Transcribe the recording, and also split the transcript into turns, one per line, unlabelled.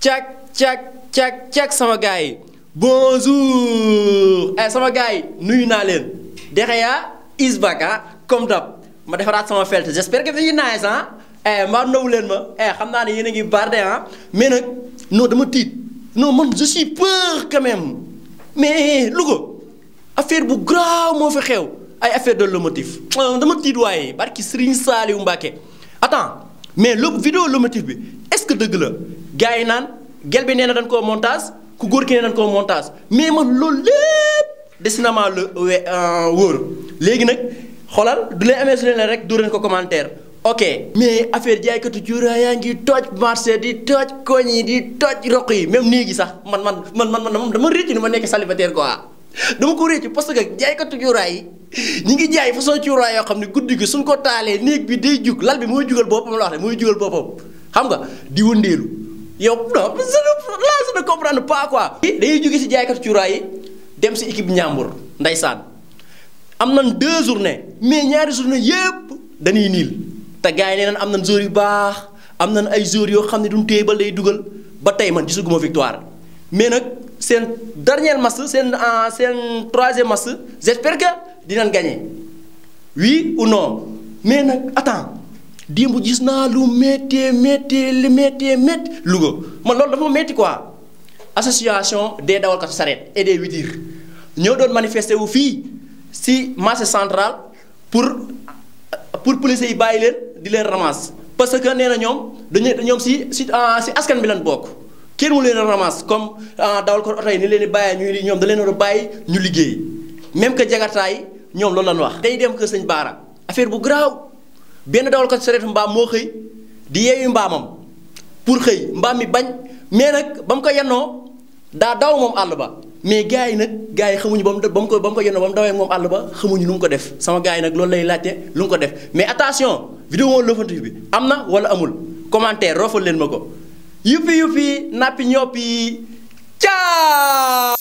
cak sama gars yi bonjour sama gars yi nuyu naa leen Dekhaya is back comme d'hab ma defaraat sama felt j'espère que fi nice mbaa nëwu leen ma xam naa ne yéen a ngi bardé mais nag non dama tiit non man je suis peur quand même mais Louga affaire bu grave moo fi xew ay affaire de lomotif dama tiit waaye barki Serigne Saliou Mbacké attends mais lu vidéo lomotif bi est-ce que dëgg la gars yi naan gel bi nee na dañ koo montage ku góor ki nee dañ koo montage mais man loolu lépp destinement la wóor léegi nag xoolal du leen amee su leen rek du leen ko commentaire ok mais affaire jaaykatu cuuraay yaa ngi toj marché di toj koñ yi di toj roq yi même nii gi sax man dama réccu ni ma nekk célibataire quoi dama ko réccu parce que jaaykatu cuuraay yi ñi ngi jaay façon cuuraay yoo xam ne guddi gi suñ ko taalee néeg bi day jug lal bi mooy jugal boppam la wax ne mooy jugal boppam xam nga di wëndeelu yow non je ne comprends pas quoi. dañuy jóge si jaaykatu cuuraay yi dem si équipe ñàmbur ndeysaan am nañ 2 journées mais ñaari journée yépp dañuy niil te gars yi nee nañ am nañ joueurs yu baax am nañ ay joueurs yoo xam ne duñ téye ba lay dugal ba tey man gisaguma victoire mais nag seen dernier match seen 3e match j'espère que dinañ gagner oui ou non mais nag attends démb gis naa lu métti Louga man loolu dafa ma métti quoi association des dawalkatu sareet et des huitirs ñoo doon manifester wu fii si marché central pour policiers yi bàyyi leen di leen ramasse parce que nee na ñoom si askan bi lañ bokk kenn mu leen a ramasse comme dawalkatu oto yi ni leen di bàyyee ñoom da leen war a bàyyi ñu liggéey même que jagartaa yi ñoom loolu lañ wax. day dem kër sëñ Baara affaire bu garaaw benn dawalkatu sareet mbaam moo xëy di yeewi mbaamam pour xëy mbaam mi bañ mais nag ba mu ko yennoo daa daw moom àll ba mais gars yi xamuñu ba mu ko yennoo ba mu dawee moom àll ba xamuñu nu mu ko def sama gars yi nag loolu lay laajte lu mu ko def mais attention vidéo lomotif bi am na wala amul commentaire roofal leen ma ko yuppi nappi ñoppi caa